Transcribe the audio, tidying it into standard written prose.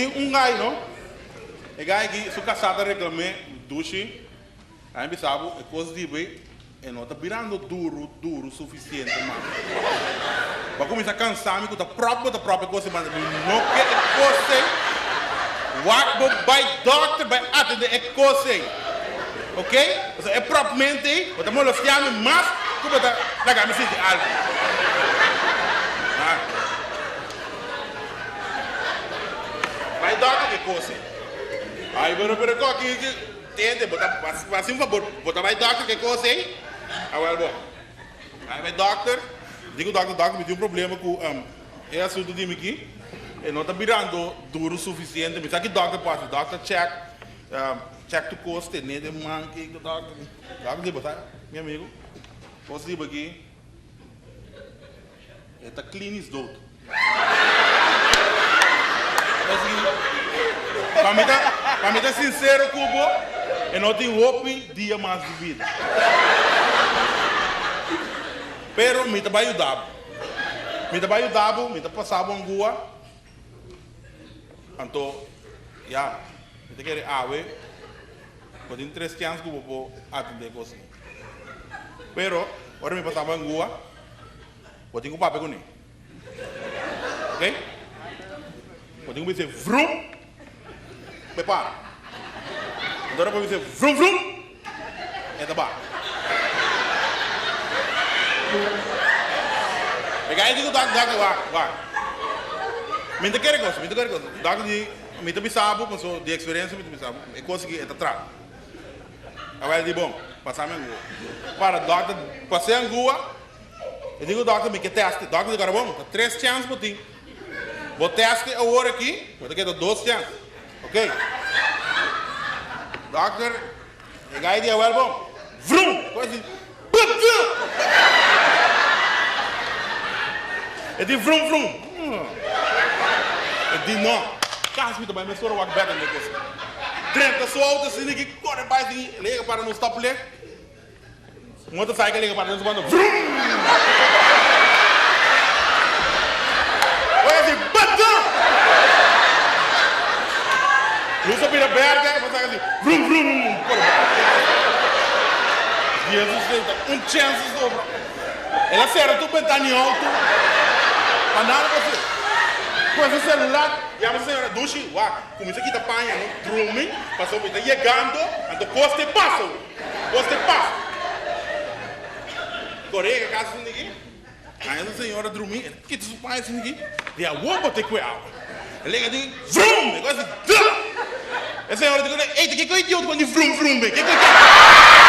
Tin un gai no, e gai aki su kasá ta reklam'é, Dushi, a mi bisa bo e kos di bay e no ta birando duru duru sufisiente mas. Bo a kuminsá kansa mi ku ta pròp bo ta pròp e kos ei banda mi no ke e kos ei. Wak bo bai dòkter bai atendé e kos ei. Ok? Pasobra e pròpmente ei bo ta molestiá mi mas ku bo ta laga mi sinti algu. Bai dòkter ke kos ei. Ai pero pero koki tende bo ta hasi un fabor bo ta bai dòkter ke kos ei? Awel bo bai bai dòkter di ku dòkter dòkter mi tin un problema ku e asuntu di mi aki e no ta birando duru sufisiente mi sa ki dòkter por hasi dòkter chèk chèk tur kos tene den man kiko dòkter dòkter di bo sa mi amigu kos di bo aki. E ta klinisch dood. Pa mi ta, pa mi ta sincero cu bo, e no tin hopi dia mas di bida. Pero mi ta bai yuda bo. Mi ta bai yuda bo, mi ta pasa bo angua. Anto, ya, mi ta kere awe, bo tin tres chance cu bo por atende e cos ei. Pero, ora mi pasa bo angua. Bo tin ku papia kuné. Ok? Bo tin ku bis'é vrum, pa e para. Anto ora bo bis'é vrum vrum, e ta bara. E gai di ku dòkter, dòkter wak, wak. Mi ta kere kos, mi ta kere kos. Dòkter di, mi ta bisa bo paso di eksperensia mi ta bisa bo, e kos aki e ta traha. Awel di bon, pasa mi angua. Para dòkter pas'é angua. E di ku dòkter, mi ke tèst. Dòkter di kòrda bon, ta tres chèns bo tin. Bo tèst awor aki, bo ta keda dos chèns. Ok. Dòkter, e gai di awel bon. Vrum! E kos di, Putdu! E di vrum vrum. E di no. Kas mi ta bai mesora wak bèk den e kos. Drenta su outo asina ki kore bai asina, el a yega para na un stoplicht. Motorcycle yega para den su banda vroom! Oye si bata! Luz a bira berde, e motorcycle si vroom vroom kore bai. Jesus ta un chance sobra. El a sera tur bentana di auto pa nada por hacer. Cu su celular yama su señora, Dushi, wak, cuminsa kita paña no drumi pasobra mi ta yegando anto cos te pasa. Cos te pasa. Corega casa sin diki. Haña su señora drumi, el kita su paña sin diki. Di awor bo te cue awa. El lega di vrum! E cosa di duh! E señora di cue, ey, ta kiko idiota con di vrum vrum be? Kiko e.